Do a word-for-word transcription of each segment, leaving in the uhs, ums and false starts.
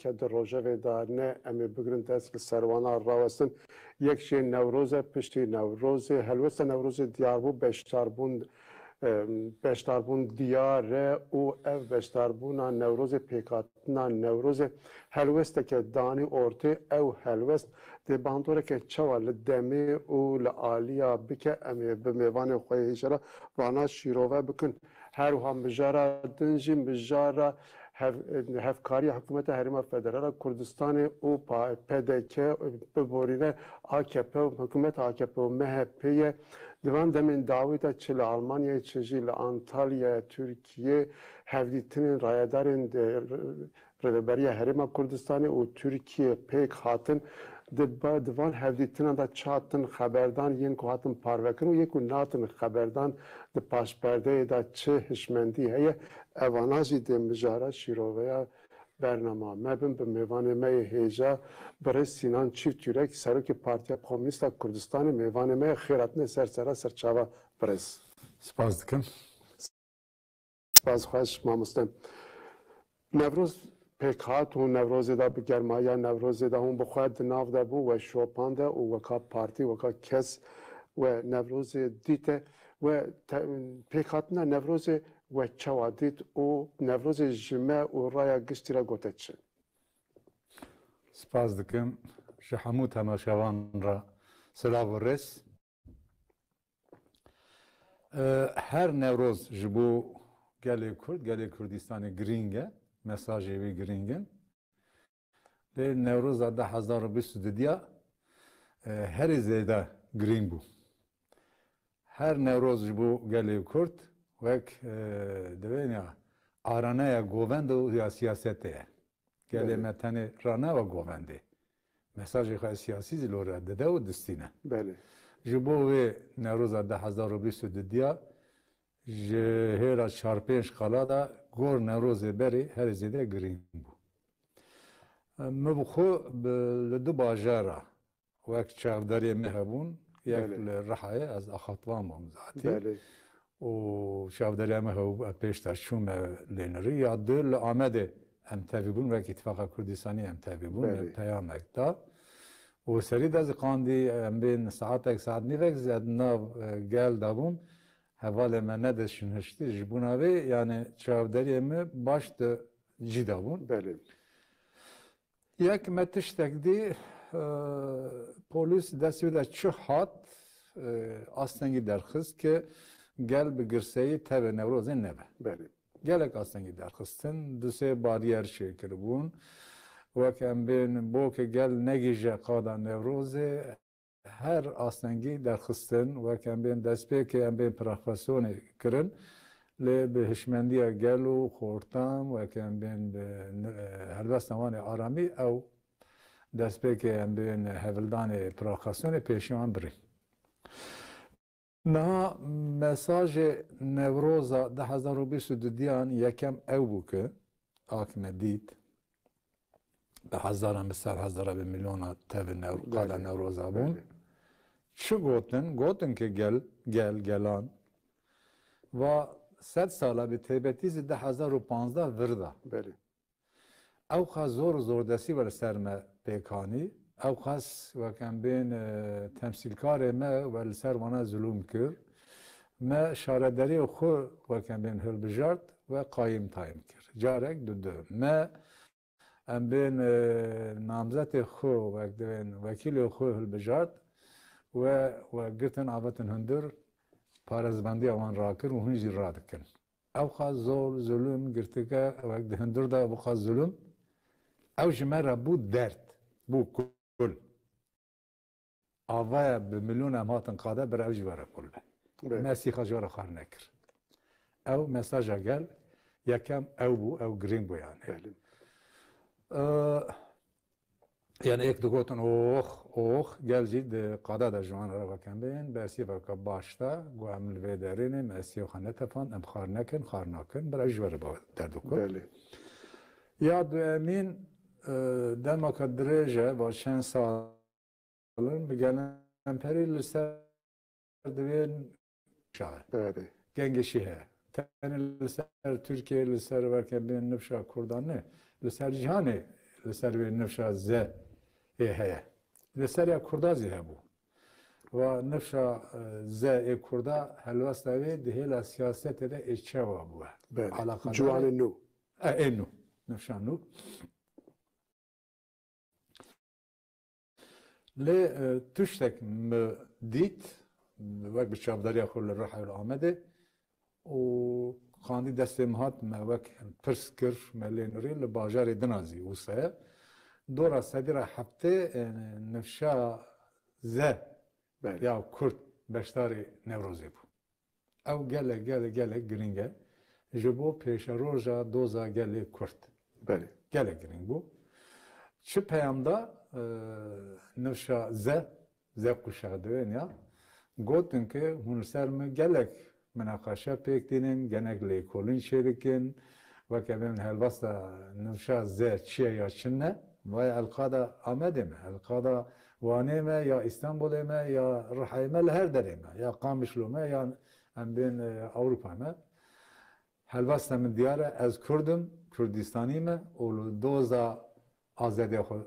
ke di rojevê de ne em ê bigirin dest li ser wana rawestin. Yek jê Newroz e, piştî Newrozê, helwesta Newrozê diyar bû, beşdarbûn, e, beşdarbûn diyar e û ev beşdarbûna Newrozê, pêkhatina Newrozê helwesteke danî ortê. Ew helwest dê bandoreke çawa li demê û li aliya bike, em ê bi mêvanê xwe yê hêja re vana şîrove bikin. Her wiha mijara din jî mijara hev-, hevkariya Hikûmeta Herêma Federal a Kurdistanê û pa-, P D K, biborîne A K P û hikûmeta A K P û M H P ye. Di van demên dawî de çi li Almanyayê, çi jî li Antalyayê, Tirkiyê, hevdîtinên rayedarên de, Rêveberiya Herêma Kurdistanê û Tirkiyê pêk hatin. Di ba-, di van hevdîtinan de çi hatin xeberdan, yên ku hatin parvekirin û yên ku nehatin xeberdan, di paşperdeyê de çi hişmendî heye, evana jî dê mijara şîroveya bernama me bin. Bi mêvanê me yê hêja birêz Sînan Çîftyurek, serokê Partiya Komûnîst a Kurdistanê, mêvanê me ye. Xêr hatine ser sera serçava birêz. Spas dikim. Spas xweş mamoste. Newroz pêk hat, hûn Newrozê de bi germaya Newrozê de hûn bi xwe di nav de bûn, we şopande û weka partî, weka kes we Newrozê dîte. We te-, pêkhatina Newrozê we çawa dît û Newrozê ji me û raya giştî re gote çi? Spas dikim. Ji hemû temaşevan re silav û rêz. E, her Newroz ji bo gelê Kurd, gelê Kurdistanê girîng e. Mesajê wî girîng in. Lê Newroza du hezar û bîst û du diya, e, herî zêde girîng bû. Her Newroz ji bo gelê Kurd wek, e, divê ya araneya govend û ya siyasetê ye. Gelê Belê. me tenê rane ve govendê. Mesajê xwe siyasî zî lore dide û distîne. Belê. Ji bo wê Newroza du hezar û bîst û du diya ji hêra çar pênc qala de gor Newrozê berê herî zêde girîng bû. Min bi xwe bi, li du bajara wek çavdariyê me hebûn, yek Belê. li Rihayê, ez axatvan bûm zatî. Belê. Û çavdariya me hebû, ez pêş de çûme lênerî, ya du li Amedê em tevî bûn, wek Îtifaqa Kurdistanî em tevî bûn, Belê. me peyamek da. Û serî de ziqandî, em bên saetek, saet nîvek zî ez nav, e, gel de bûm. Hevalê me nedişiniştî, ji bona vê, yani çavdariyê me baş di cî de bûn. Belê. Yek me tiştek dî, e, polîs destê wî de çi hat, e, astengî derxist ki gel bi girseyî tevê Newrozê nebe. Belê. Gelek astengî derxistin, du sê bariyer çêkiribûn. Wek em bên bo ki gel negihîje qada Newrozê, her astengî derxistin, wek em bên destpêkê em bên provokasyonê kirin, lê bi hişmendiya gel û xortan, wek em bên bi n-, helbesta wan ê aramî, ew destpêkê em bên hevildanê provokasyonê pêşî wan birîn. Niha mesajê Newroza du hezar û bîst û du diyan yekem ew bû ki, ak me dît, bi hezaran, bi ser hezara, bi milyona tevî new-, qada Belê. Newroza bûn. Belê. Çi gotin? Gotin ki gel, gel, gelan. Va sed sala bi taybetî zî du hezar û panzdeh vir da. Belê. Ew qas zor û zordestî we li ser me pêk anî. Ew qas wek em bên, e, temsîlkarê me we li ser wana zulûm kir. Me şaredariyê xwe wek em bên hilbijart we qayîm tayîn kir. Carek, du, du. Me em bên, e, namzetê xwe wek divên wekîlê xwe hilbijart we, we girtin avetin hundir, parêzbendiya wan rakir û hûn jî radikin. Ew qas zor, zulûm, girtike, wek di hundir de ew qas zulûm, ew ji me re bû derd, bû kul. Avaya bi milyon em hatin qade, bir ew ji we re kul be. Belê. Me sîxa ji we re xar nekir. Ew mesaja gel, yekem ew bû, ew girîng bû yani. Belê. Ee, Yani êk digotin, "Ox, ox, gel jî di qada de ji wan re wekem bên." Bersî veke baş de, got, "Em li vê derê ne, me sî xwe netefand, em xar nekin, xar nakin, bira ji we re ba derdikut." Belê. Ya duemîn, e, demeke dirêj e, va çend sal in, bi gelemperî li ser divên şair. Belê. Gengê şî heye. Tenê li ser Tirkiye, li ser weke bên nifşa Kurdan ne. Li ser cîhanê li ser wê nifşa ze ê heye. Li ser ya Kurda zî hebû. Wa nifşa, e, ze ê Kurda helwesta wê di hêla siyasetê de ê çawa bûye? Belê. Alaqadar Ciwanê nû. E, ê nû. Nifşa nû. Lê, e, tiştek min dît, wek bi çavdariya xwe li Rihayê li Amedê û qandî destê min hat, me wek pirs kir, me lê nirî li bajarê din a zî wisa ye. Dora sedî re heftê, e, nifşa ze Belê. ya Kurd beşdarê Newrozê bû. Ew gelek, gelek, gelek giring e. Ji bo pêşeroja doza gelê Kurd. Belê. Gelek giring bû. Çi peyam da, e, nifşa ze, ze quşax diwên ya. Gotin ki hûn li ser min gelek minaqaşe pêk tînin, gelek lêkolîn çêdikin. Weke bên helbesta nifşa ze çi ye ya çi ne. Vay elqada Amedê me, elqada Wanê me, ya Îstanbulê me, ya Rihayê me, li her derê me, ya Qamişlo me, ya em bên, e, Ewropa me. Helbesta min diyar e, ez Kurd im, Kurdistanî me û li doza azadiya xwe,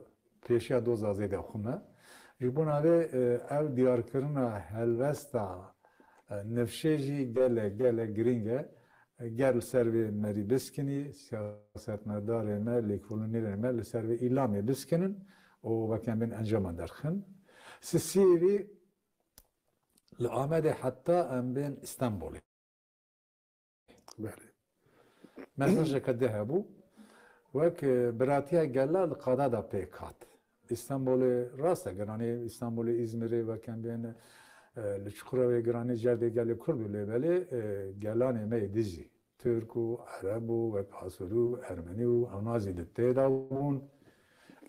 pêşiya doza azadiya xwe me. Ji bona vê, e, ev diyarkirina helbesta, e, nifşê jî gelek, gelek giring e. Ger li ser vê merî biskinî, siyasetmedarê me, lêkolînerê me li ser vê îlamê biskinin û weke em bên encama derxin. Sisiyê vî li Amedê heta em bên Îstanbulê. Belê. Mesajeke di hebû. Wek, e, biratiya gela li qada da pêk hat. Îstanbulê rast e, giranê Îstanbulê, Îzmirê, wek em bên, e, li Çukurovê giranê cerdê gelê Kurd û lê belê, e, gelanê me yê dijî. Tirk û Ereb û wek Asûrî û Ermenî û ewna zî di tê de bûn.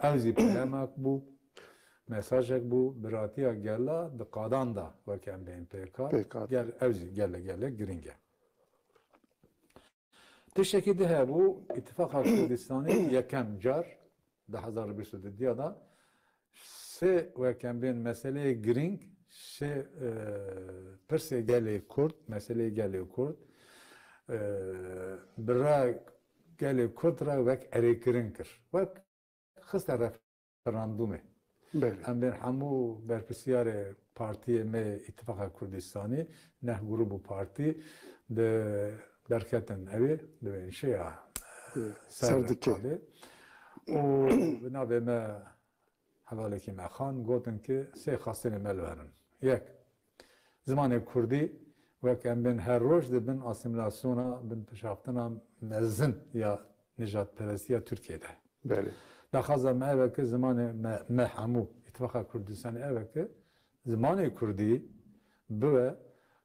Ew zî peyamek bû, mesajek bû, biratiya gela di qadan de wek em bên pêk hat. Pêk hat. Gel, ew zî gelek gelek giring e. Tiştekî di hebû, Îtifaqa Kurdistanê yekem car di hezar û bîst û du diya de sê wek em bên meseleyê girîng, sê, e, pirsê gelê Kurd, meseleyê gelê Kurd, e, bi ra gelê Kurd re wek erêkirin kir. Wek xiste referandumê. Belê. Em bên hemû berpirsiyarê partiyê me Îtifaqa Kurdistanî, neh grûp û partî di derketin evê, di wê şeya, Hı. ser Serdikê. Qadê. Û bi navê me hevalekî me xan, gotin ki sê xastinê me li herin. Yek, zimanê Kurdî wek em bên her roj di bin asîmîlasyona, bin pişaftina mezin ya nijadperestiya Tirkiyê de. Belê. Daxwaza me ev e ki zimanê me, me hemû Îtifaqa Kurdistanê ev e ki zimanê Kurdî bibe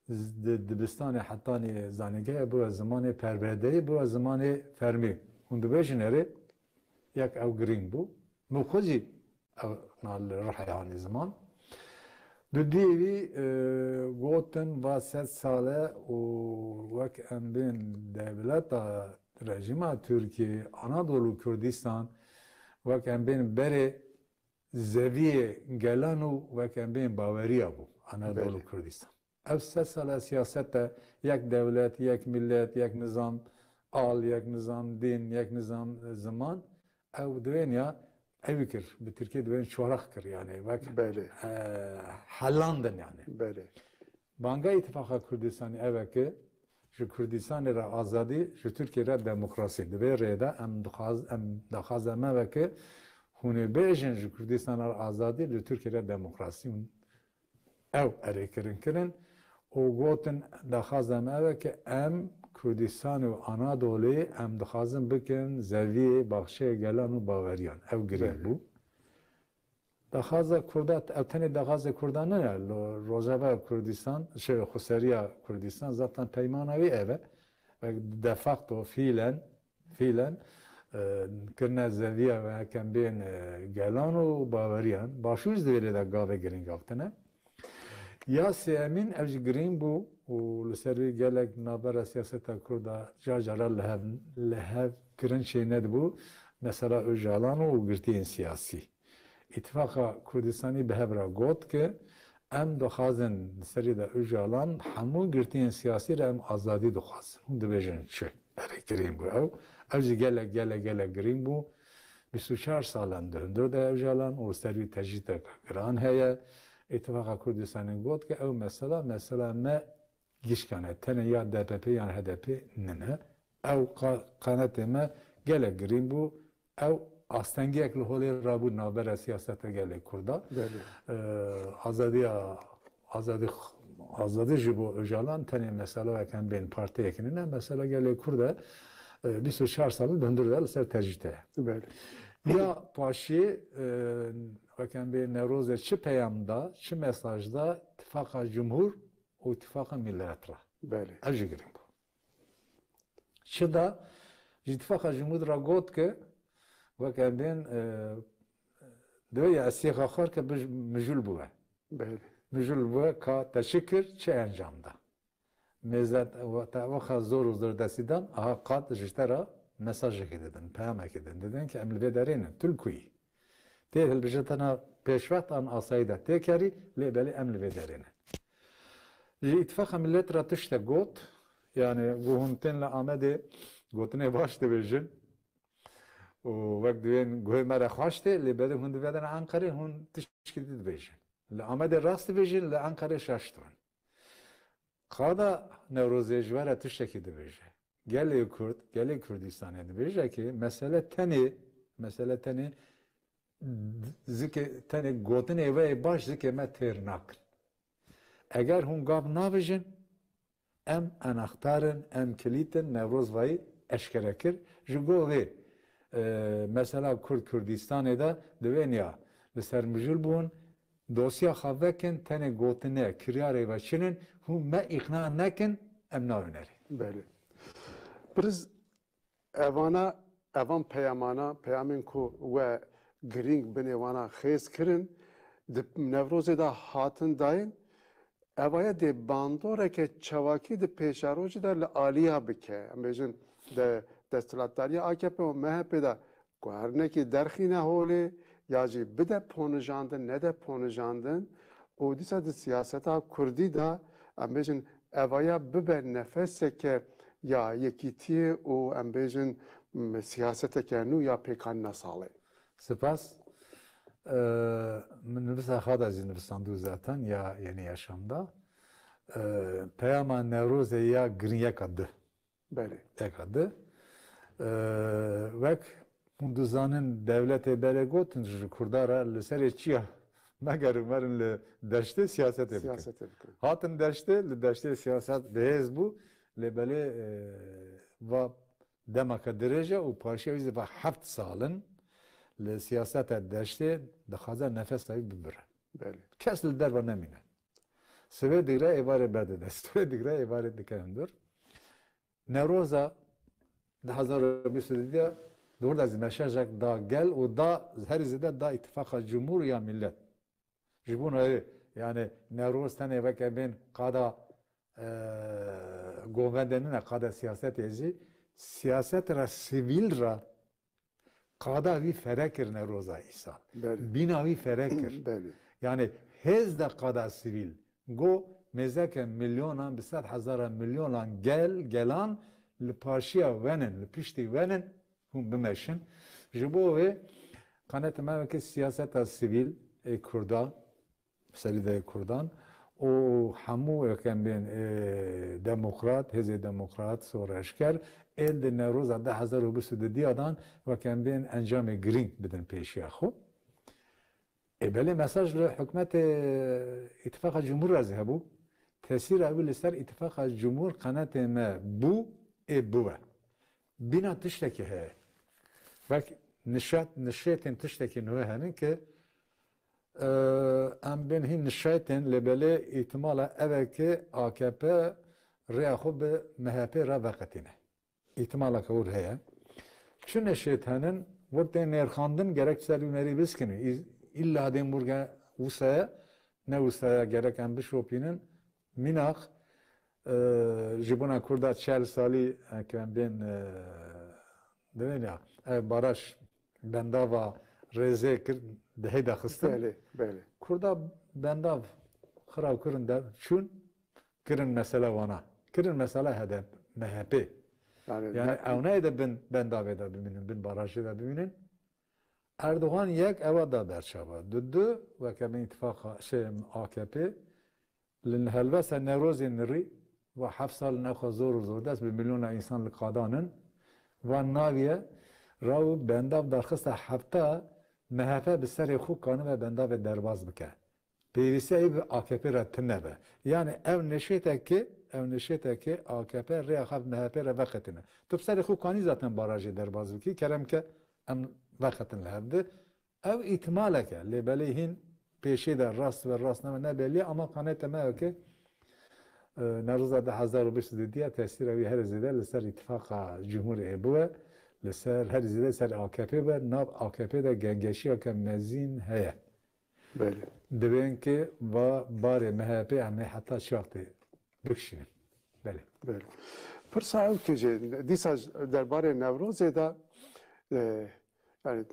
z-, di dibistanê hetanî zanîngehê bibe zimanê perwerdeyî, bibe zimanê fermî. Hûn dibêjin erê, yek ew girîng bû. Min xwe jî ew na li Rihayê hanî ziman. Dudiyê wî, e, gotin va sed sal e û wek em bên dewleta rejîma Tirkiyê, Anadolu Kurdistan, wek em bên berê zeviyê gelan û wek em bên baweriya bû Anadolu Belê. Kurdistan. Ev sed sala siyaset e, yek dewlet, yek millet, yek nizam al, yek nizam din, yek nizam, e, ziman. Ew diwên ya, ew kir, bi Tirkiyê diwên çorak kir, yani, wek, Belê. e, helandin, yani. Belê. Banga Îtifaqa Kurdistanê ev e ki ji Kurdistanê re azadî, ji Tirkiyê re demokrasî. Di vê rê de em dixwaz-, em daxwaza me ve ki hûn ê bêjin ji Kurdistanê re azadî, li Tirkiyê re demokrasî. Hûn ew erêkirin kirin û gotin, daxwaza me ev e ki em Kurdistan û Anadolê em dixwazin bikin zeviyê baxçeyê gelan û baweriyan. Ew girîng Belê. bû. Daxwaza Kurda, ev tenê daxwaza Kurda ne ye. Lo-, Rojava Kurdistan, şey, xweseriya Kurdistan zaten peymana wî ev e. Ve de facto fiilen, fiilen, e, kirine zeviya ve hekem bên, e, gelan û baweriyan. Başûr ji vê lê de gavê girîng avtine. Ya sêyemîn ev jî girîng bû û li ser wî gelek navbera siyaseta Kurda car cara li hev, li hev kirin çênedibû. Mesela Ocalan û girtiyên siyasî. Îtifaqa Kurdistanî bi hev re got ki em dixwazin di serî de Ocalan hemû girtiyên siyasî re em azadî dixwazin. Hûn dibêjin çi? Erê, girîng bû ew. Ew jî gelek, gelek, gelek girîng bû. bîst û çar sal in di hundir de Ocalan û ser wî tecrîdeke giran heye. Îtifaqa Kurdistanê got ke ew mesela, mesela me gişkan e. Tenê ya D P P yan H D P nine. Ew qa-, qanetê me gelek girîng bû. Ew astengiyek li holê rabû navbera siyaseta gelê Kurda. Belê. Ee, azadiya, azadî, azadî ji bo Ocalan tenê mesela wek em bên partiyek nine, mesela gelê Kurd e, e, bîst û çar sal in di hundir de li ser tecrîd e. Belê. Ya paşî, e, wek em bê Newrozê çi peyam da, çi mesaj da tifaqa cumhur û tifaqa millet re. Belê. Ev jî girîng bû. Çi da, ji tifaqa cumhur re got ke wek em bên, e, divê ya esiyê xwe xwar ke bij-, mijûl bû we. Belê. Mijûl bû we ka te çi kir, çi encam da. Mêze te, te wexa zor û zor destî dan, aha qad ji te re mesajekê didin, peyamekê didin. Didin ki em li vê derê ne, tu li ku yî? Tê hilbijêrtina pêşwext an asayî de tê kerî, lê belê em li vê derê ne. Ji Îtifaqa Millet re tiştek got, yani ku hûn tên li Amedê gotinê baş dibêjin û wek divên guhê me re xweş tê, lê belê hûn divedin Enqerê, hûn tişkî dî dibêjin. Li Amedê rast dibêjin, li Enqerê şaş dibin. Qada Newrozê ji we re tiştekî dibêje. Gelê Kurd, gelê Kurdistanê dibêje ki mesele tenê, mesele tenê zikê, tenê gotinê we yê baş zikê me têr nakin. Eger hûn gav navijin, em enextar in, em kilît in, Newroz vayî eşkere kir. Ji bo vê, e, mesela Kurd Kurdistanê de divên ya li ser mijûl bûn, dosya xwe vekin, tenê gotine, kiryarê ve çin in, hûn me îqna nekin, em navînerê. Belê. Biriz evana, evan peyamana, peyamên ku we girîng binê wana xêz kirin, di Newrozê de hatin dayîn, evaya dê bandoreke çewakî di pêşerojê de li aliya bike. Em bêjin de desthilatdariya A K P û M H P de ku her nekî derxîne holê ya jî bide ponijandin, nede ponijandin û dîsa di siyaseta kurdî de em bêjin evaya bibe nefeseke ya yekîtiyê û em bêjin m, siyaseteke nû ya pêkanîna salê. Spas. Ee, min nivisa xwe de jî nivisandû zaten ya Yeni Yaşam'da. Ee, peyama Newrozê ya girîngeka di. Belê. Eka di. Ee, wek hûn dizanin dewletê berê gotin ji Kurda re li serê çiya megerin werin li deştê siyasetê bikin. Siyasetê bikin. Hatin deştê, li deştê siyaset bi hêz bû, lê belê, e, va demeke dirêj e û paşiya wî zî va heft sal in li siyaseta deştê dixwaze nefesa wî bibire. Belê. Kes li derve nemîne. Sibê digre êvarê berde dest, sibê digre êvarê dike hundir. Newroza du hezar û bîst û du de di wir de zî meşejek da gel û da herî zêde da Îtifaqa Cumhur ya Millet. Ji bo nayê, yani Newroz tenê weke bên qada, e, govendê nine, qada siyasetê jî, siyaset re, sivîl re qada wî fere kir Newroza îsal. Belê. Bîna wî fere kir. Belê. Yani hêz de qada sivîl. Go mêzeke milyonan, bi sed hezara milyonan gel, gelan li paşiya wenin, li piştî wenin, hûn bimeşin. Ji bo wê qanetê me weke siyaseta sivîl ê Kurda, serî de Kurdan û hemû wek em bên, e, demokrat, hêzê demokrat, soreşker êl di Newroza du hezar û bîst û du diya dan wek em bên encamê girîng bidin pêşiya xwe. Ê belê mesaj li hikûmetê Îtifaqa Cumhur re zî hebû. Tesîra wî li ser Îtifaqa Cumhur qanetê me bû, ê biwe. Bîna tiştekî heye. Wek nişet, nişêtên tiştekî nû henin ki, e, em bên hîn nişetên, lê belê îhtimala ev e ki A K P rêya xwe bi M H P re veqetîne. Îhtimaleke wir heye. Çi nişêt henin, wir tên nêrxandin, gerek ser wî merî biskinin. Î-, îlla dên wir ge wisa ye, ne wisa ye, gerek em bişopînin. Mînak, e, ji bona Kurda çel salî, e, ke em bên, e, divên ya, ev baraj bendava rêzê kir, dihê de xistin. Belê, belê. Kurda bendav xiraw kirin de çûn, kirin mesela wana. Kirin mesela H D P, M H P. Yani, Yani ne- ew neyê de bin bendavê de bimînin, bin barajê de bimînin. Erdogan yek ewa da berçava. Du du weke min îtifaqa şey A K P li helbesta Newrozê nirî ve heft sal nexwe zor û zordest bi milyona însan li qadan in. Van naviye ra û bendav darxista hefta M H P bi serê xwe kanibe bendavê derbas bike. Pêwîstiya wî bi A K P re tune be. Yani ew neşêtekê, ew neşêtekê A K P rêya xwe bi M H P re veqetine. Tu bi serê xwe kanî zaten barajê derbas bikî, kerem ke em veqetin li hev di. Ew îhtimalek e, lê belê hîn pêşê de rast ve rast nebe ne belî, ama qanete me ye ke, e, Newroza du hezar û bîst û du diya tesîra wî herî zêde li ser îtifaqa cumhurê bûye, li ser herî zêde ser A K P be, nav A K P de gengeşiyeke mezin heye. Belê. Divên ke va barê M H P em ê heta çi wextê bikişînin? Belê. Belê. Pirsa ew ke jî dîsa derbarê Newrozê de, e, yani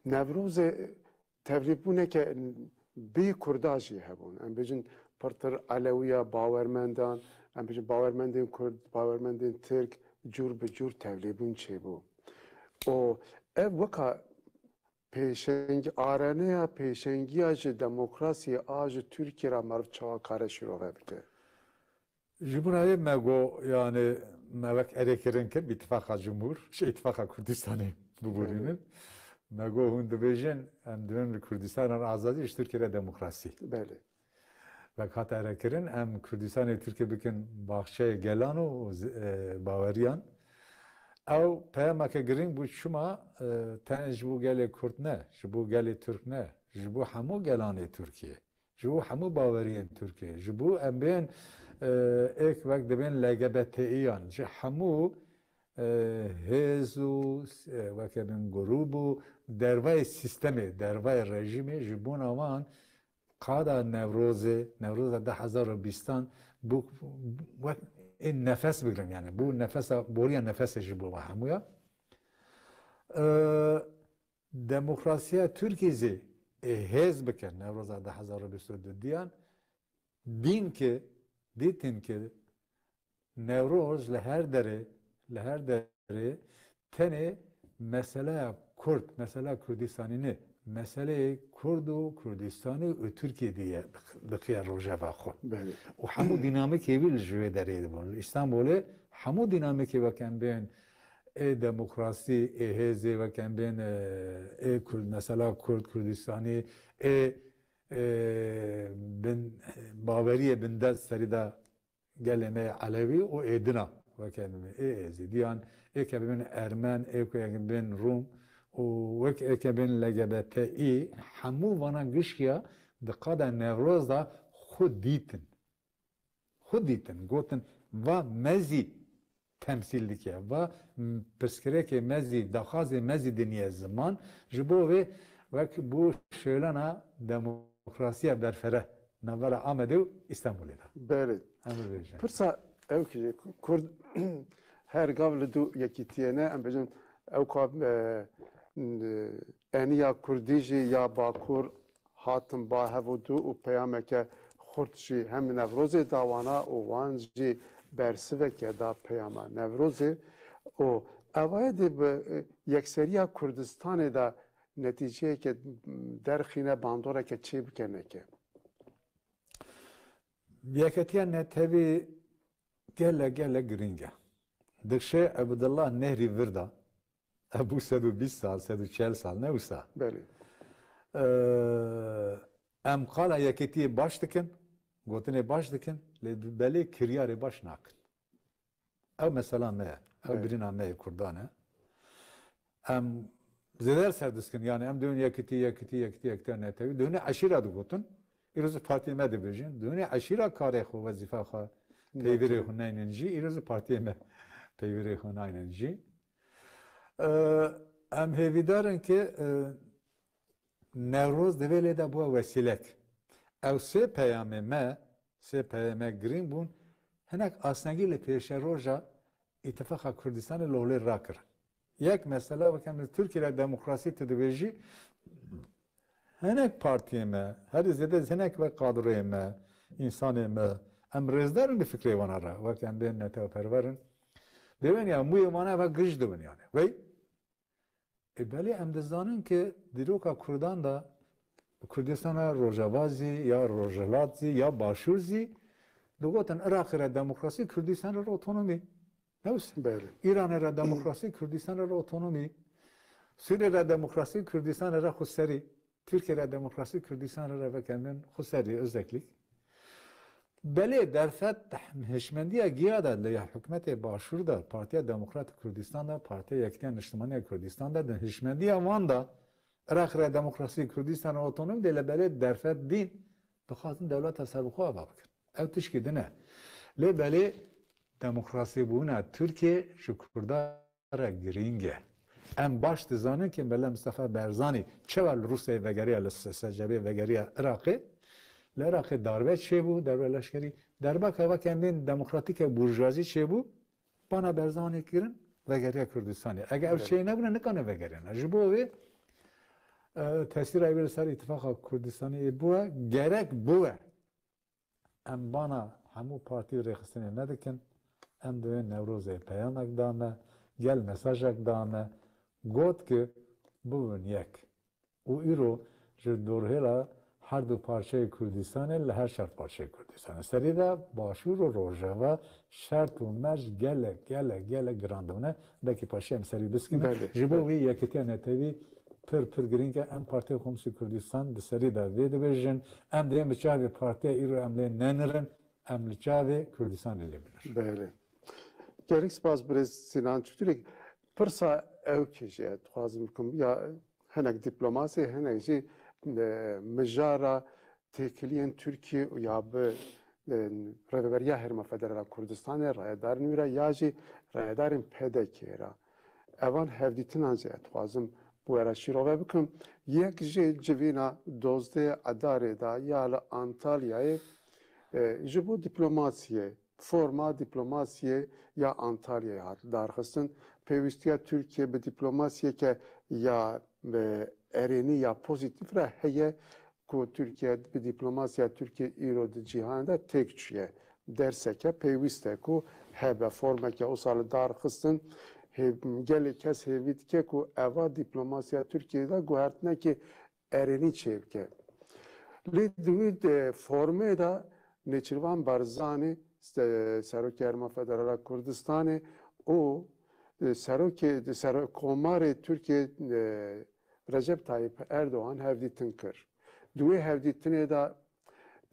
Newrozê tevlîbûneke bi Kurda jî hebûn. Em bêjin pirtir Elewiya bawermendan, em bêjin bawermendên Kurd, bawermendên Tirk cûr bi cûr tevlîbûn çêbû. Û ev weka pêşeng-, areneya pêşengiya ji demokrasiyê a ji Tirkiye re meriv çawa kare şîrove bike? Ji bo navê me got, yani me wek erêkirin kir, bi îtifaqa cumhur, şey, îtifaqa Kurdistanê bigurînin. Evet. Me got, hûn dibêjin, em divên li Kurdistanan azadî, ji Tirkiye re demokrasî. Belê. Wek hat erekirin, em Kurdistanê Tirkiye bikin baxçeyê gelan û z-, e, baweriyan. Ew peyameke girîng bû, çima, e, tenê ji bo gelê Kurd ne, ji bo gelê Tirk ne, ji bo hemû gelanê Tirkiye, ji bo hemû baweriyên Tirkiye, ji bo em bên, e, êk wek dibên L G B T İ yan, ji hemû, e, hêz û, e, weke bin grûb û dervayê sîstemê, dervayê rejîmê, ji bona wan qada Newrozê, Newroza du hezar û bîstan bû wek ê nefes bigrin, yani bû nefesa, boriya nefesê ji bo we hemûya. E, Demokrasiya Tirkiyê zî ê hêz bike Newroza du hezar û bîst û du diyan, dîn ki, dîtin ki Newroz li her derê, li her derê tenê meseleya Kurd, mesela Kurdistanî ne, meseleyê Kurd û Kurdistanî û Tirkiyê diye dixiye rojeva xwe. Belê. Û hemû dînamîkê wî li ji wê derê dibûn. Li Îstanbulê hemû dînamîkê wek em bên ê demokrasî, ê hêzê wek em bên, e, ê Kurd, mesela Kurd, Kurdistanî, ê, e, bin, baweriyê bindest serî de gelê me yê Elewî û êdina weke em bên ê Êzîdiyan, ê ke bên Ermen, ê ku em bên Rûm û wek ê ke bên L G B T İ, hemû vana gişkiya di qada Newroz de xwe dîtin. Xwe dîtin, gotin, va me zî temsîl dike, va, m, pirsgirêkê me zî, daxwazê me zî diniye ziman, ji bo vê wek bû şêlana demokrasiya berfireh navbera Amedê û Îstanbulê de. Belê. Em bibêjin. Pirsa ew ki Kurd her gav li dû yekîtiyê ne, em bêjin ew ka, e, e, eniya Kurdî jî ya Bakur hatin ba hev û dû û peyameke xurt jî hem Newrozê da wana û wan jî bersiveke da peyama Newrozê û evaye dê bi, e, yekseriya Kurdistanê de netîceyeke derxîne bandoreke çê bike neke. Yeketiya netewî gelek, gelek girîng e. Dikşê Ebdullah Nehrî vir da, ev bû sed û bîst sal, sed û çel sal, ne wisa. Belê. Ee, em qala yeketiyê baş dikin, gotinê baş dikin, lê belê kiryarê baş nakin. Ew mesela me ye. Ew Evet. birîna me yê Kurdan e. Em zêder ser diskin, yani em dibên yekitî, yekitî, yekitî, yekitî netewî. Dibêne eşîra digotin. Îro zî partiyê me dibêjin. Dibêne eşîra karê xwe, wezîfa xwe, peyvîrê xwe naynin jî. Îro zî partiyê me peyvîrê xwe naynin jî. Ee, em hêvîdar in ki, e, Newroz divê lê de bû wesîlek. Ew sê peyamê me, sê peyamê girîng bûn, hinek astengî li pêşeroja Îtifaqa Kurdistanê li holê rakirin. Yek mesela, weke em li Tirkiye de demokrasî tu dibêjî, hinek partiyê me, herî zêde hinek wek kadroyê me, însanê me, em rêzdar in li fikrê wana re, weke em bên neteweperwer in. Dibên ya mûyê wana ve giş dibin yani. Wey, E, belê em dizanin ke dîroka Kurdan de, Kurdistana Rojava zî, ya Rojhilat zî, ya Başûr zî, digotin Iraqê re demokrasî, Kurdistanê re otonomî. Ne wisa? Belê. Îranê re demokrasî, Kurdistanê re otonomî. Sûriyê re demokrasî, Kurdistanê re xweserî. Tirkiye re demokrasî, Kurdistanê re vekemin xweserî, özellik. Belê derfet hişmendiya giya de li hikûmetê Başûr de, Partiya Demokrat Kurdistan de, Partiya Yekîtiya Niştimanî ya Kurdistan de, di hişmendiya wan de Iraq re demokrasî, Kurdistan re otonomî de, lê belê derfet dîn dixwazin dewleta serbixwe ava bikin. Ew tişkî din e. Lê belê demokrasîbûna Tirkiye ji Kurda re girîng e. Em baş dizanin ke Mele Mistefa Barzanî çawa li Rûsyayê vegeriya, li S-, S C B'ê vegeriya Iraqê. Li Iraqê darbe çêbû, darbe leşkerî. Derbaka weke em bên demokratîke burjuazî çêbû, bana Barzanî kirin, vegeriya Kurdistanê. Eger ew Evet. çê nebûne, nikane vegeriyane. Ji bo wê, e, tesîra wê li ser îtifaqa Kurdistanê bûye, gerek bûye. Em bana hemû partî rêxistinê nedikin. Em di wê Newrozê peyamek da me, gel mesajek da me, got ki bibin yek. Û îro ji dorhêla her du parçeyê Kurdistanê li her çar parçeyê Kurdistanê. Serî de Başûr û Rojava şert û merc gelek, gelek, gelek giran dibine. Belkî paşê em serî biskine. Belê, Ji bo belê. wî yekîtiya netewî pir, pir girîng e. Em Partiya Komîsya Kurdistan di serî de vê dibêjin. Em dê bi çavê partiya îro em lê nenirin, em li çavê Kurdistanê lê binir. Belê. Gelek spas birêz Sinan Çutulek. Pirsa ew kê jî dixwazim bikim. Ya hinek dîplomasê, hinek jî, e, mijara têkiliyên Tirkiye ya bi, e, Rêveberiya Herêma Federal a Kurdistanê, rayedarên wî re ya jî rayedarên P D K'ê re. Evan hevdîtinan jî ez dixwazim bi we re şîrove bikim. Yek jî civîna dozdeh Adarê de ya li Antalyayê, e, ji bo dîplomasiyê, forma dîplomasiyê ya Antalyayê hat darxistin. Pêwîstiya Tirkiye bi dîplomasiyeke ya, e, erênî ya pozîtîf re heye ku Tirkiye bi dîplomasiya Tirkiye îro di cîhanê de têk çûye. Derseke pêwîst e ku hebe formeke wisa li dar xistin. Hê-, gelê kes hêvî dike ku eva dîplomasiya Tirkiyeyê de guhertinekê erênî çêbike. Lê di wî de formê de Nêçîrvan Barzanî, se-, Serokê Herêma Federal a Kurdistanê û, e, Serokê, Serokkomarê Tirkiyê, e, Recep Tayyip Erdogan hevdîtin kir. Di wê hevdîtinê de,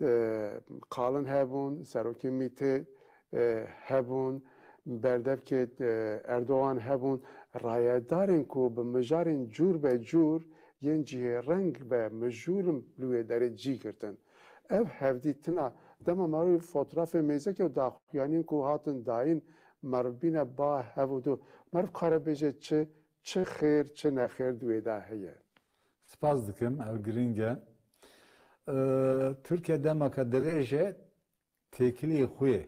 e, Kalin hebûn, serokê Mîtê, e, hebûn, berdevkê, e, Erdogan hebûn, rayedarên ku bi mijarên cûr be cûr yên cihêreng ve mijûl in li wê derê cî girtin. Ev hevdîtina dema me wî fotoğrafê mêzeke û daxuyaniyên ku hatin dayîn, meriv bîne ba hev û du. Meriv kare bêje çi, çi xêr, çi nexêr di wê de heye. Spas dikim, ev girîng e. Ee, Tirkiye demeke dirêj e têkiliyê xwe yê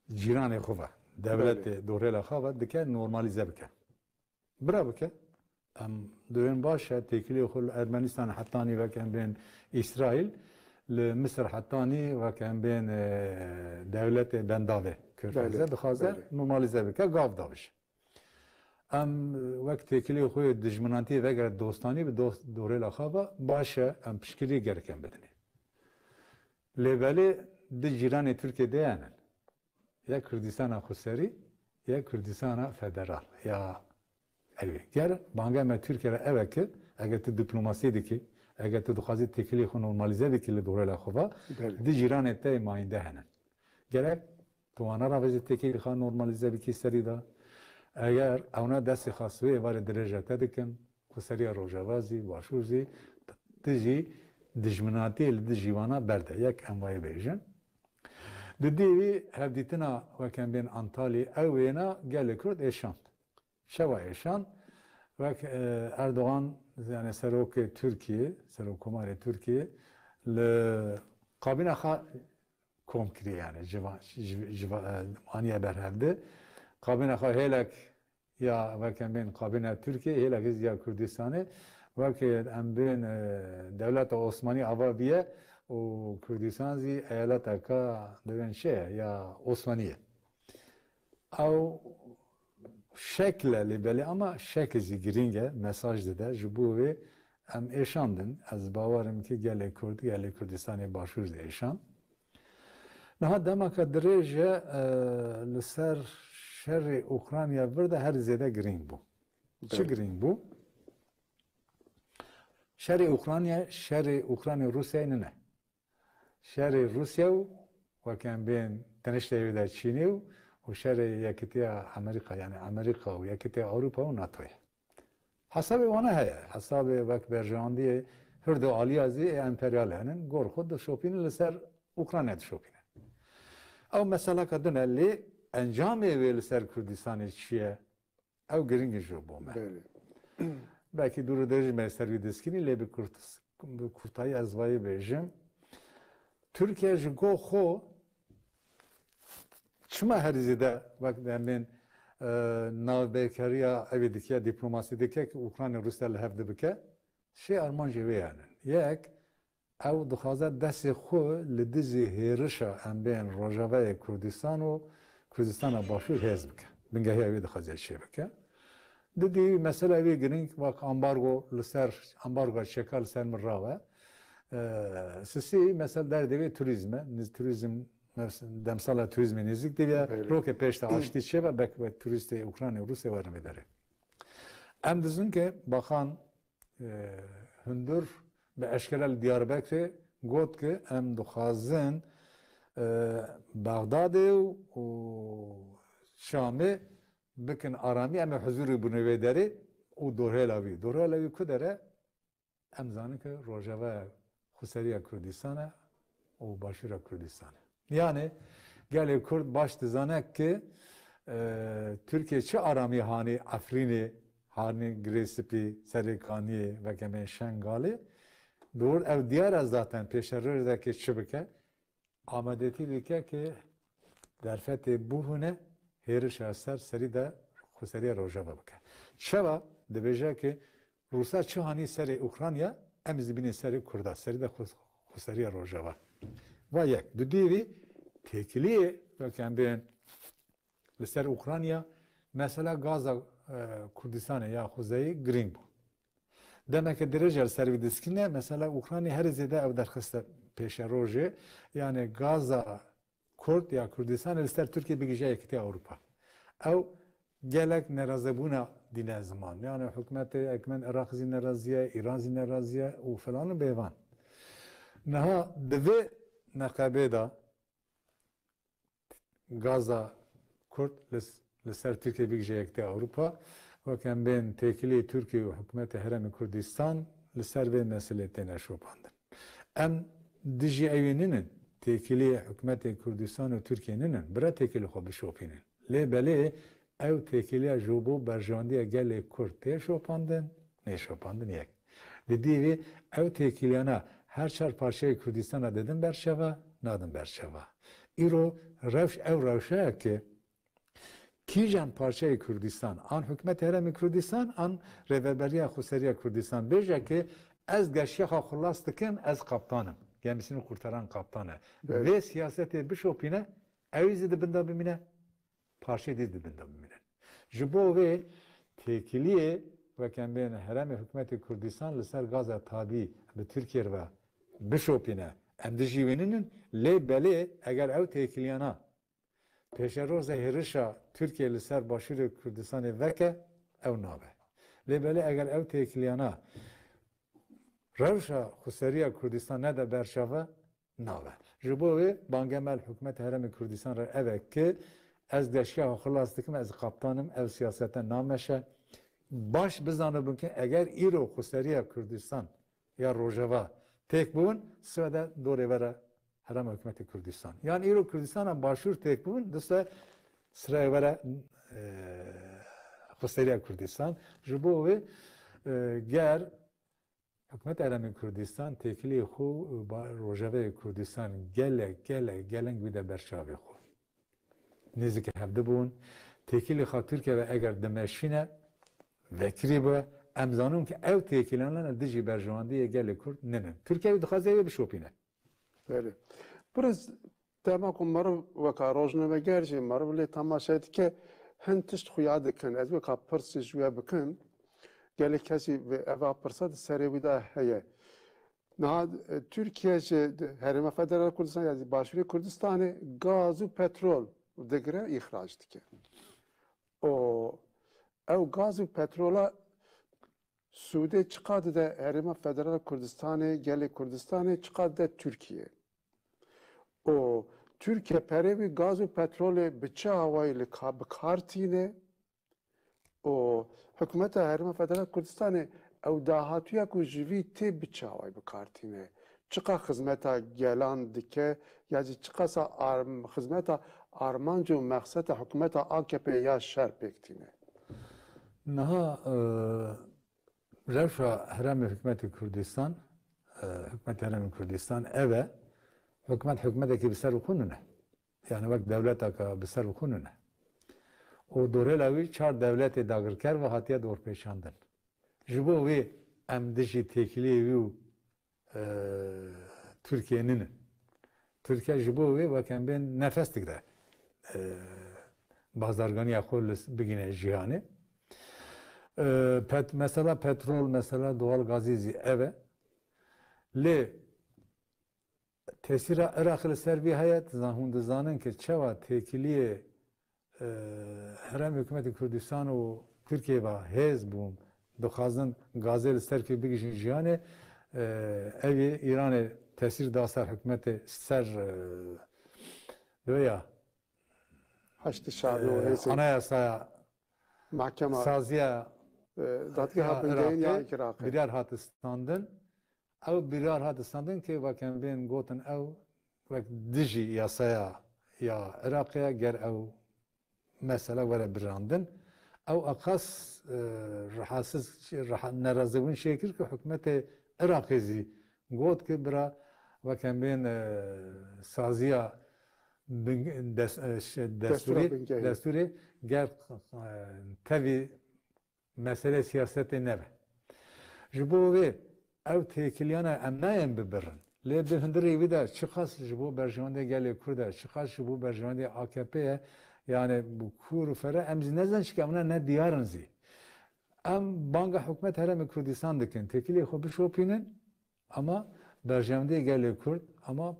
cîranê xwe ve, dewletê, Belê. dorêla xwe ve dike, normalîze bike. Bira bike. Em dibên baş e, têkiliyê xwe li Ermenistan hetanî weke em bên Îsraîl, li Misir hetanî weke em bên, e, dewletê bendavê Körfeze Belê, dixwaze belê. normalîze bike, gav davêje. Em, e, wek têkilî xwe dijminantiyê vegere dostanî bi dost, dorêla xwe ve baş e, em piştgiriyê gerek em bidinê. Lê belê di cîranê Tirkiyê de hene. Ya Kurdistana Xweserî, ya Kurdistana Federal, ya ew ê. Ger banga me Tirkiye re ev e ki, eger tu dîplomasî dikî, eger tu dixwazî têkilî xwe normalîze bikî li dorêla xwe ve, Belê. di cîranê te yê mayînde hene. Gerek tu wana re vêjî têkilî xwe normalîze bikî serî de. Eger ewna destê xwe sibê êvarê dirêje te dikin, xweseriya Rojava zî, Başûr zî, tu jî dijminatiyê li dijî wana berde. Yek em wayê bêjin. Di dî wî hevdîtina wek em bên Antalya, ew wêna gelê Kurd êşand. Çawa êşand? Wek, e, Erdogan, yani serokê Tirkiye, serokkomarê Tirkiye li kabîna xwe kom kiriye, yani civa-, civ-, civa-, e, aniye berhevdi. Kabîna xwe hêlek ya wek em bên kabîna Tirkiye, hêlek ya Kurdistanê, wek em bên, e, dewleta Osmanî ava biye û Kurdistan zî eyaleteka dibên çi ye, ya Osmanî ye. Ew şekle lê belê ama şekl jî girîng e, mesaj dide. Ji bo wê em êşandin. Ez bawerim ki gelê Kurd, gelê Kurdistanê Başûr jî êşan. Niha demeke dirêj e, e, li ser şerê Ukrayna vir de her zêde girîng bû. Çi girîng bû? Şerê Ukrayna, şerê Ukrayna Rûsyayê nine. Şerê Rûsya û weke em bên teniştê wê de Çînê û, û şerê Yekitiya Amerîka, yani Amerîka û Yekitiya Ewropa û NATOyê. Hesabê wana heye. Hesabê wek berjewendiyê hirdo aliya zî ê emperyal henin, gor xwe dişopînin li ser Ukrayna dişopîne. Ew meseleka din e, lê encamê wê li ser Kurdistanê çi ye? Ew giring e ji bo me. Belê. Belkî dûr û dirêj me ser wî diskînî, lê bi kurt-, bi kurtayî ez vayê bêjim. Tirkiye ji go xwe çima herî zêde wek demên, e, navbeynkeriya evê dike, dîplomasî dike ki Ukrayna Rûsya li hev dibike? Şê armancê wê yani. Yek, ew dixwaze destê xwe li dijî hêrişa em bên Rojavayê Kurdistan û Kurdistana Başûr hêz bike. Bingehiya wê dixwaze çê bike. Didî mesela wê girîng wek ambargo li ser, ambargoya çeka li ser min rabe. Ee, sisî mesela derdê wê turîzm e. Niz-, turîzm mes-, demsala turîzmê nêzîk dibe. Belê. Roke pêş de aştî çêbe, bek, bek turîstê Ukraynê û Rûsya werin vê derê. Em dizin ke Bakan e, hundir bi eşkere li Diyarbekirê got ki em dixwazin, e, Bexdadê û, û Şamê bikin aramî, em ê huzûrî bûne wê derê û dorhêla wî. Dorhêla wî ku dere? Em zanin ki Rojava xweseriya Kurdistan e û Başûra Kurdistan e. Yani gelê Kurd baş dizane ki, e, Tirkiye çi aramî hanî Efrînê, hanî Girê Spî, Serê Kaniyê, vekemê Şengalê, dor ew diyar e zaten pêşerojekê çi bike, amadetî dike ki derfetê bûhûne hêrişa ser serî de xweseriya Rojava bike. Çawa dibêje ki Rûsa çi hanî serê Ukrayna, em zî bînê serê Kurda, serî de xwe-, xweseriya Rojava. Va yek. Dudî vî têkiliyê weke em bên li ser Ukrayna, mesela gaza, e, Kurdistanê ya xwezeyî girîng bû. Demeke dirêj e li ser vî diskîne, mesela Ukrayna herî zêde ew derxiste pêşerojê, yani gaza Kurd ya Kurdistanê li ser Tirkiye bigihîje Yekîtiya Ewropa. Ew gelek nerazebûna dîne ziman. Yani hikûmetê, hikûmet Iraq zî nerazî ye, Îran zî nerazî ye û filan û bêvan. Niha di vê neqebê de gaza Kurd li, li ser Tirkiye bigihîje Yekîtiya Ewropa, wek em bên têkilî Tirkiye û hikûmetê Herêmê Kurdistan li ser vê meselê têne şopandin. Em dijî ewî ninin, têkilî hikûmetê Kurdistan û Tirkiye ninin, bira têkilî xwe bişopînin. Lê belê ew têkiliya ji bo berjewendiya gelê Kurd tê şopandin, nê şopandin yek. Di dî vê ew têkiliyana her çar parçeyê Kurdistana didin berçava, nadin berçava. Îro rewş ew rewşe ye ki Kîjan parçeyê Kurdistan, an hikûmetê Herêmê Kurdistan, an Rêveberiya Xweseriya Kurdistan bêje ki ez geştiya xwe xilas dikim, ez kaptan im. Gemisini kurtaran kaptan e. Evet. Vê siyasetê bişopîne, ew zî di bin de bimîne, parçeyê dî di bin de bimîne. Ji bo vê têkiliyê wek em bên Herêmê Hikûmetê Kurdistan li ser gaza tabî bi Tirkiye re bişopîne. Em dijî wê ninin, lê belê eger ew têkiliyana pêşeroja hêrişa Tirkiye li ser Başûrê Kurdistanê veke, ew nabe. Lê belê eger ew têkiliyana rewşa xweseriya Kurdistan nede berçava, nabe. Ji bo wê bangê me li hikûmeta Herêmê Kurdistan re ev e ki ez geştiya xwe xilas dikim, ez kaptan im, ev siyasete nameşe. Baş bizanibin ki eger îro xweseriya Kurdistan ya Rojava têk bûn, sibe de dorê were herêma hikûmetê Kurdistan. Yan îro Kurdistana Başûr têk bûn, diste sirayê were, e, xweseriya Kurdistan. Ji bo wê, e, ger hikûmeta Herêmê Kurdistan têkiliyê xwe, e, ba-, Rojavayê Kurdistan gelek, gelek, gelek wî de berçavê xwe. Nêzîkî hevdî bûn. Têkilî xwe Tirkiye ve eger dimeşîne, vekirî be, em zanin ki ew têkiliyana dijî berjewendiyê gelê Kurd ninin. Tirkiye wî dixwaze wê bişopîne. Belê. Biraz dema ku meriv weka rojnameger jî meriv lê temaşe dike, hin tişt xuya dikin. Ez weka pirsê ji we bikim, gelek kesî vê eva pirsa di serê wî de heye. Niha, e, Tirkiye ji Herêma Federal Kurdistan ya jî Başûrê Kurdistanê gaz û petrol digire, îxrac dike. Û ew gaz û petrola sûdê çiqa dide Herêma Federal Kurdistanê, gelê Kurdistanê, çiqa dide Tirkiye? Û Tirkiye perê wî gaz û petrolê bi çi awayî li ka-, bi kar tîne? Û hikûmeta Herêma Federal Kurdistanê ew dahatuya ku ji vî tê bi çi awayî bi kar tîne? Çiqa xizmeta gelan dike ya jî çiqasa arm-, xizmeta armanc û mexseta hikûmeta A K P ya şer pêk tîne? Niha, e, rewşa herêmê hikûmetê Kurdistan, e, hikûmetê herêmê Kurdistan ev e, hikûmet hikûmetekî bi ser û xwe nûne. Yani wek dewleteke bi ser û xwe nûne. Û dorêla wî çar dewletê dagirker ve hatiye dorpêçandin. Ji bo wê em dijî têkiliyê wî û, e, Tirkiye nînin. Tirkiye ji bo wê weke em bên nefes digre, e, bazarganiya xwe li s-, bigîne cîhanê. E, pet-, mesela petrol, mesela doğal gazî zî ev e. Lê tesîra Iraqê li ser vî heye, dizan-, hûn dizanin ke çawa têkiliyê, e, herêmê hikûmetê Kurdistan û Tirkiyê ve hêz bûn, dixwazin gazê li ser kê bigihîjin cîhanê, e, ev ê Îranê tesîr da ser hikûmetê, ser, e, vê ya, Haştî Şabi û e, hêzên anayasaya, mahkema, saziya, e, dadgeha ya bingehîn ya Iraqê, Iraqê. Biryar hat standin. Ew biryar hat standin ke weke em bên gotin ew wek dijî yasaya ya Iraqê ye, ger ew mesele were birandin. Ew eqas, e, rahatsiz, raha-, nerazîbûn çêkir ku hikûmetê Iraqê zî got ku bira weke em bên, e, saziya bin-, des-, e, şe-, Destûra destûrê, bingehîn. Destûrê ger, e, tevî mesele siyasetê nebe. Ji bo wê ew têkiliyana em nayên bibirin. Lê di hundirê wî de çiqas ji bo berjewendê gelê Kurd e, çiqas ji bo berjewendê A K P ye, yani bi kûr û fere em zî nezan çike em ne diyar in zî. Em banga hikûmet herêmê Kurdistan dikin, têkiliyê xwe bişopînin, ama berjewendê gelê Kurd, ama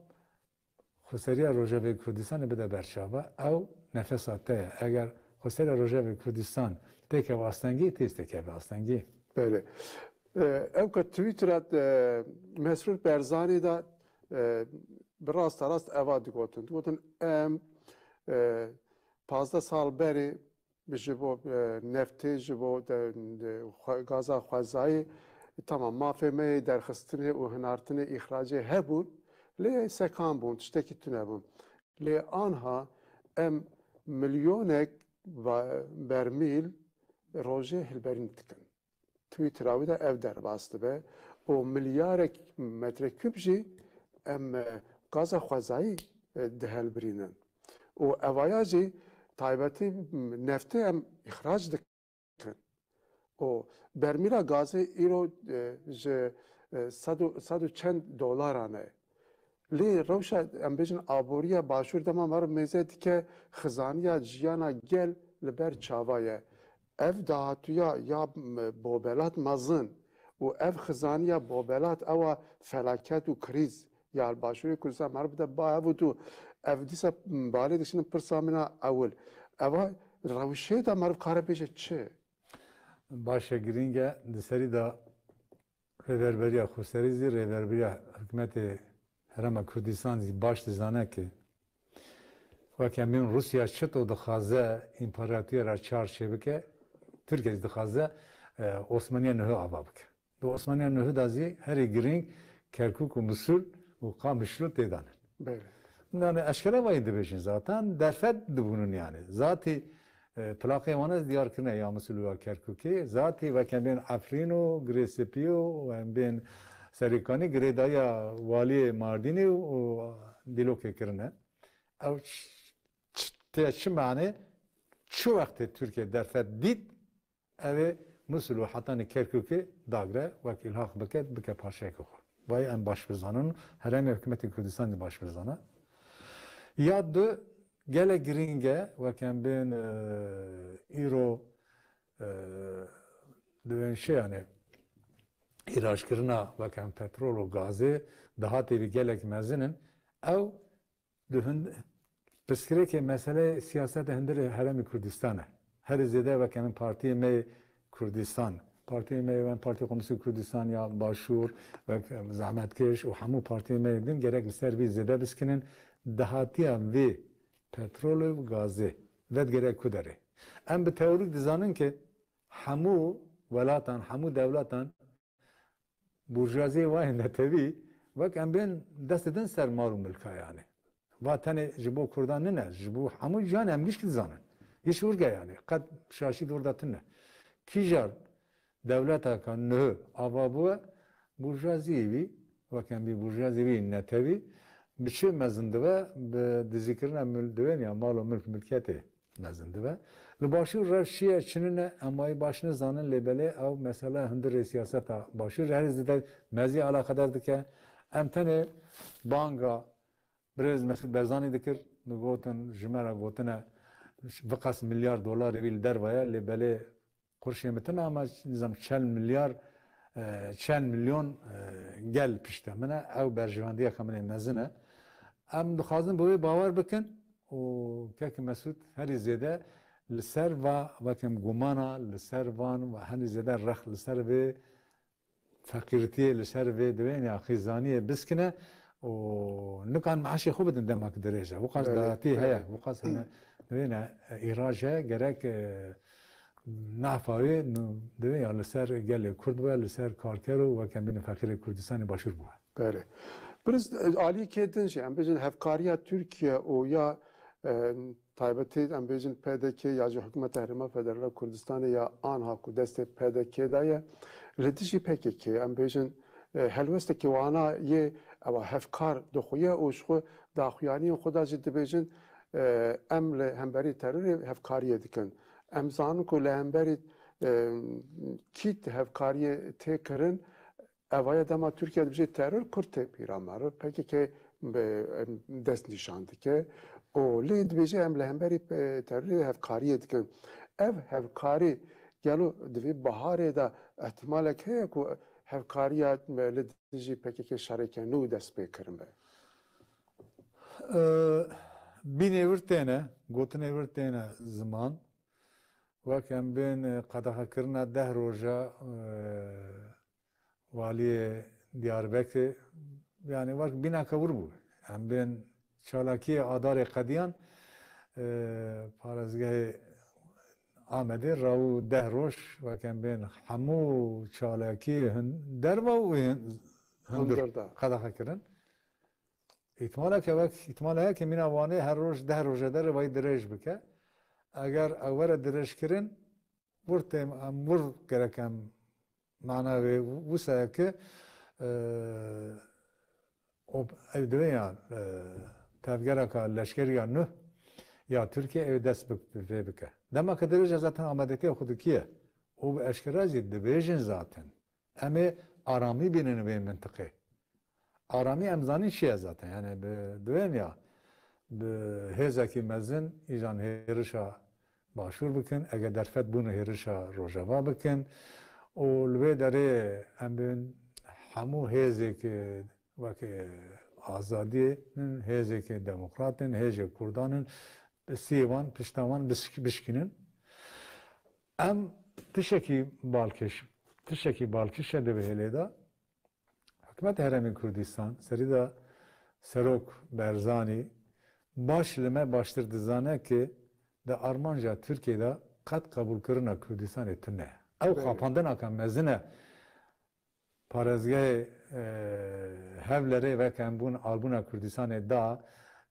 xweseriya Rojavê Kurdistanê bide ber çava, ew nefesa te ye. Eger xweseriya Rojavê Kurdistan têkeve astengî, têz têkeve astengî. Belê. E, ew ke Twittera, e, Mesrûr Barzanî de, e, bi rasta rast eva digotin. Digotin, em, e, pazdeh sal berê ji bo, e, neftê, ji bo de, de, xwe-, gaza xwezayî, tamam, mafê me yê derxistinê û hinartinê, îxracê hebûn, lê sekan bûn, tiştekî tune bûn. Lê anha em milyonek va-, bermîl rojê hilberîn dikin. Twittera wî de ev derbas dibe û milyarek metrekûb jî em, e, gaza xwezayî, e, dihelbirînin. Û evaya jî taybetî neftê em îxrac dikin. Û bermîla gazê îro, e, ji, e, sed û, sed û çend dolaran e. Lê rewşa, em bêjin, aboriya Başûr dema meriv mêze dike, xizaniya jiyana gel li ber çava ye. Ev dahatuya ya, m-, bobelat mezin û ev xizaniya bobelat ewa felaket û krîz ya li Başûrê Kurdistan meriv bide ba ev û tu ev dîsa balê dişinin pirsa min a ewil. Eva rewşê de meriv kare bêje çi? Baş e, girîng e, di serî de Rêverberiya Xweserî zî, Rêverberiya Hikûmetê Herêma Kurdistan zî baş dizane ke weke min Rûsya çito dixwaze împaratoriya re çar çêbike, Tirkiye zî dixwaze, e, Osmaniya Nuhê ava bike. Di Osmaniya Nuhê de zî herî girîng Kerkûk û Misûl û Qamişlo tê de ne. Belê. Yani eşkere vayî dibêjin zaten, derfet dibûnin yani. Zatî E, plaqê wan ez diyar kirine ya Misûl û ya Kerkûkê. Zatî weke em bên Efrîn û Girê Spî û em bên Serîkanî girêdaya waliyê Mardînê û Dîlokê kirine. Ew ç-, ç-, tê çi mane, çi wextê Tirkiye derfet dît, ew ê Misûl û hetanî Kerkûkê dagre, wek îlhaq bike, bike parçeyeke xwe. Vay em baş bizanin, herêmê hikûmetê Kurdistanê baş bizana. Ya du, Gelek girîng e, wek em bên, e, îro, e, di wên şey, yani, îraşkirina, wek em petrol û gazê, dahatê wî gelek mezin in. Ew di hund-, pirsgirêkê meseleyê siyaseta hundirê Herêmê Kurdistan e. Herî zêde, wek em partiyê me yê Kurdistan, partiyê me yê, wek Partiya Komunîst û Kurdistan ya Başûr, wek, em, zehmetkeş û hemû partiyê me yê din gerek li ser vî zêde biskinin. Dahatiya vê petrolê û gazê vedigerek ku derê? Em bi teorîk dizanin ke hemû welatan, hemû dewletan, burjaziyê wayên netewî, wek em bên, dest didin ser mal û milka, yani. Va tenê ji bo Kurdan nine, ji bo hemû cîhanê, em gişk dizanin. Hiç urge, yani. Qet şaşî dor de tune. Kîjar dewleta ka nuh ava bûye, burjaziyê wî, wek em bî burjaziyê wî netewî, bi çi mezin dibe? Bi dizîkirina mil-, diwên ya mal û milk, milketê mezin dibe. Li Başûr rev çi ye, çi nine, em wayî baş nizanin, lê belê ew mesela hundirê siyaseta Başûr herî zêde me zî alaqedar dike. Em tenê banga birêz Mesûd Barzanî dikir, digotin, ji me re gotine, viqas milyar dolarê wî li derve ye, lê belê qurşê min tune, ama nizam çel milyar, e, çel milyon, e, gel pişte min e. Ew berjewendiyeke min ê mezin e. Em dixwazin bi wê bawer bikin û kek Mesûd herî zêde li ser va, wek em gumana, li ser van ve herî zêde rex li ser vê feqîrtiyê, li ser vê diwên ya xîzaniyê biskine û nikan meaşê xwe bidin demek dirêj e. Wqas Belê, dahatî heye, belê. Wqas hene diwên e, îhrac heye, gerek, e, nafayê nu-, diwên ya li ser gelê Kurd bûye, li ser karker û wek em bînin feqîrê Kurdistanê Başûr bûye. Belê. Birêz, e, aliyekê din jî, em bêjin hevkariya Tirkiye û ya, e, taybetî, em bêjin P D K ya jî Hikûmeta Herêma Federal a Kurdistanê ya anha ku destê P D K de ye, li dijî P K K, em bêjin, e, helwestekî wana yê ewa hevkar dixuye û ji xwe daxuyaniyên xwe de jî dibêjin, e, em li hemberî terorê hevkariyê dikin. Em zanin ku li hemberî, e, kît hevkariyê tê kirin, Evaya dema Tirkiye dibêje teror, Kurd tê pîra me re, P K K bi, em, dest nîşan dike. Û lê dibêje em li hemberî, e, terorê hevkariyê dikin. Ev hevkarî gelo di vê biharê de ihtimalek heye ku hevkariya, e, li dijî P K K şereke nû dest pê kirin be? E, bînê wir têne, gotinê wir têne ziman. Wek em bên, e, qedexekirina deh roja, e, Waliyê Diyarbekirê, yani wek bîneke wir bû. Em bên çalakiyê Adarê qediyan, e, parêzgehê Amedê rew deh roj, wek em bên hemû çalakiyê hin-, derve û hin-, hundir Hundir da. Qedexe kirin. Îhtimaleke wek, îhtimal heye ke mîna Wanê her roj deh roje derê vayî dirêj bike. Eger ew were dirêjkirin, wir têm, em wir gerek em mana wê wisa ye ke, e, o, ev dibe ya, e, tevgereka leşkerî ya nuh ya Tirkiye ew dest bi, bi vê bike. Dema ke dirêje zaten amadetiya xwe dikiye. Û bi eşkera jî dibêjin zaten. Em ê aramî bînin wê mintiqê. Aramî em zanîn çi ye zaten. Yani bi, diwên ya, bi hêzekî mezin îjan hêrişa Başûr bikin, eger derfet bûn hêrişa Rojava bikin. Û li wê derê em bên hemû hêzek weke azadiyê in, hêzeke demokrat in, hêzê Kurdan in, bi sî wan, pişta wan bisk-, bişkînin. Em tişekî balkêş, tişekî balkêş e di vê hêlê de. Hikûmeta Herêmê Kurdistan, serî de Serok Barzanî, baş li me baştir dizane ke di armanca Tirkiyê de qet qebûlkirina Kurdistanê tune ye. Ew Belê. Xapandineke mezin e parêzgehê, e, Hewlerê weke em bûn albûna Kurdistanê da,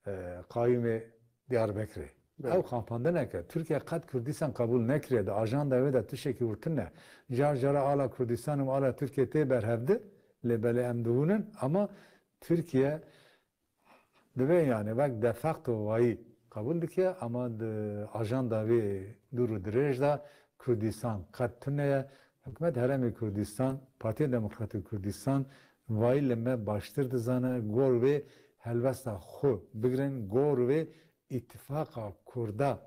e, qayûmê Diyarbekirê. Belê. Ew xapandineke Tirkiye qet Kurdistan qebûl nekiriye, di ajanda wê de tiştekî wir tune. Car cara ala Kurdistan û ala Tirkiye tê berhevdi, lê belê em dihûnin, ama Tirkiye divê, yani, wek de facto wayî qebûl dike, ama di ajanda wê dûr û dirêj de Kurdistan qet tune ye. Hikûmet Herêmê Kurdistan, Partiya Demokratîk Kurdistan, vayî li me baştir dizane, gor wê helwesta xwe bigrin, gor wê îtifaqa Kurda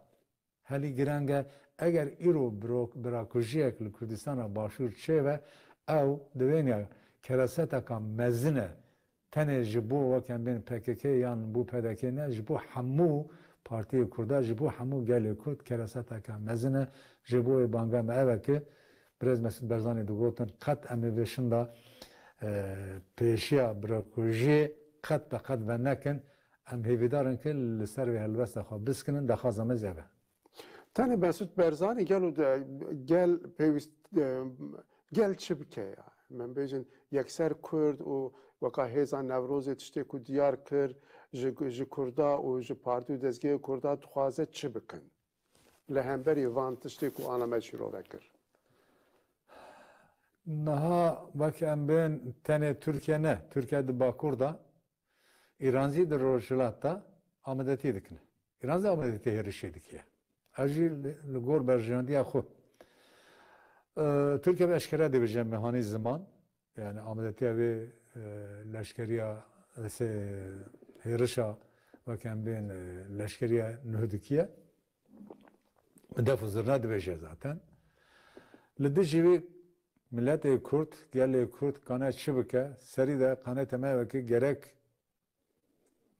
helî gireng e. Eger îro biro-, birakujiyek li Kurdistana Başûr çêbe, ew divêniya kereseteka mezin e. Tenê ji bo wek em bên P K K yan bo P D K ne, ji bo hemû partiyê Kurda, ji bo hemû gelê Kurd kereseteke mezin e. Ji bo wê banga me ev e ki Birêz Mesûd Barzanî digotin, qet em ê vê şinda, e, pêşiya birakujiyê qet be qet venekin. Em hêvîdar in ki li ser vê helwesta xwe biskinin, daxwaza me zêde. Tenê Mesûd Barzanî gelo de, gel pêwîst, e, gel çi bike ya? Em bêjin yekser Kurd û weka hêza Newrozê tiştê ku diyar kir, ji, ji Kurda û ji partî û dezgehê Kurda dixwaze çi bikin? Li hemberî van tiştê ku ana me şîrove kir. Niha wek em bên tenê Tirkiye ne, Tirkiye di Bakur de, Îran jî di Rojhilat de amedetî dikine. Îran jî amedetî hêrişê dikiye. Ev jî li, li gor berjewendiya xwe. Ee, Tirkiye bi eşkere dibêje mehanî ziman, yani amedetiya vê, e, leşkeriya, e, se-, hêrişa, wek em bên, e, leşkeriya nuh dikiye. Bi def û zirna dibêje zaten. Li dijî wî miletê Kurd, gelê Kurd kane çi bike, serî de qanetê me weke gerek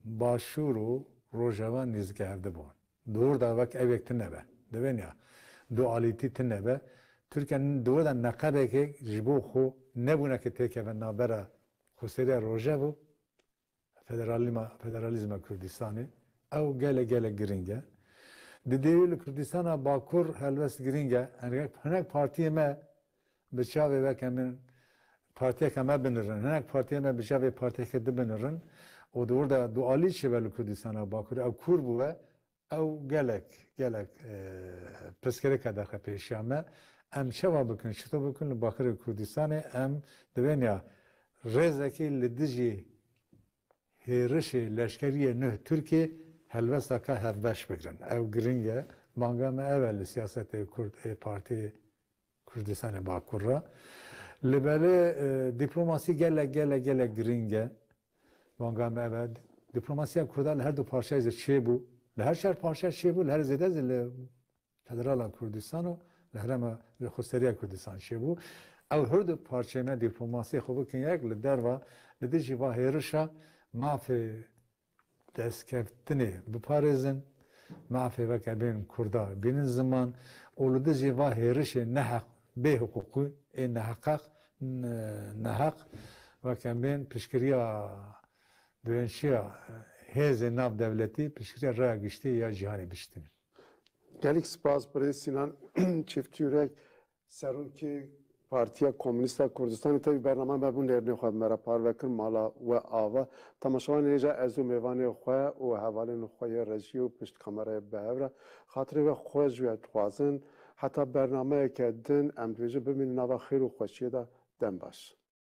Başûr û Rojava nêzîkî hevdî bûn. Di wir de wek ev yek tune be. Divên ya dualîtî tune be. Tirkiye di wir de neqebeke ji bo xwe nebûne ki têkeve navbera Xweseriya Rojava û federalîma-, federalîzma Kurdistanê. Ew gelek, gelek giring e. Di dêwî li Kurdistana Bakur helwest giring e. Hinek, hinek partiyê me bi çavê weke min, partiyeke me binirin. Hinek partiyê me bi çavê partiyeke di binirin. Û di wir de dualî çêbe li Kurdistana Bakur. Ew kûr bûye. Ew gelek, gelek, e, pirsgirêka derxe pêşiya me. Em çawa bikin, çito bikin li Bakurê Kurdistanê? Em divên ya rêzekî li dijî hêrişê leşkeriyê nuh Tirkiyê helwesteke hevbeş bigirin. Ew giring e. Banga me ev e li siyasetê Kurd ê Partiyê Kurdistanê Bakur re. Li belê, e, dîplomasî gelek, gelek, gelek giring e. Banga me ev e. Dîplomasiya Kurda li her du parçeyê de çêbû. Li her çar parçe çêbû, li her zêde zî li Federala Kurdistan û li herêma, li Xweseriya Kurdistan çêbû. Ew her du parçeyê me dîplomasiyê xwe bikin yek, li derva, li dijî va hêrişa mafê destkeftinê biparêzin, mafê weke bên Kurda bînin ziman û li dijî va hêrişê neheq, bêhiqûqî, ê neheqeq, ne-, neheq, weke bên piştgiriya, divên çi ya, hêzê navdewletî piştgiriya raya giştî ya cîhanê biştînin. Gelek spas birêz Sinan Çiftçîyurek, serokê Partiya Komûnîst a Kurdistanê, tevî bername me bû nêrînê xwe bi me re parve kir, mala we ava. Temaşevanên hêja ez û mêvanê xwe û hevalên xwe yê rejiyê û pişt kamerayê bi hev re xatirê we xweş ji we dixwazin. Heta bernameyeke din em dibêjin bimînin nava xêr û xweşiyê de, dem baş.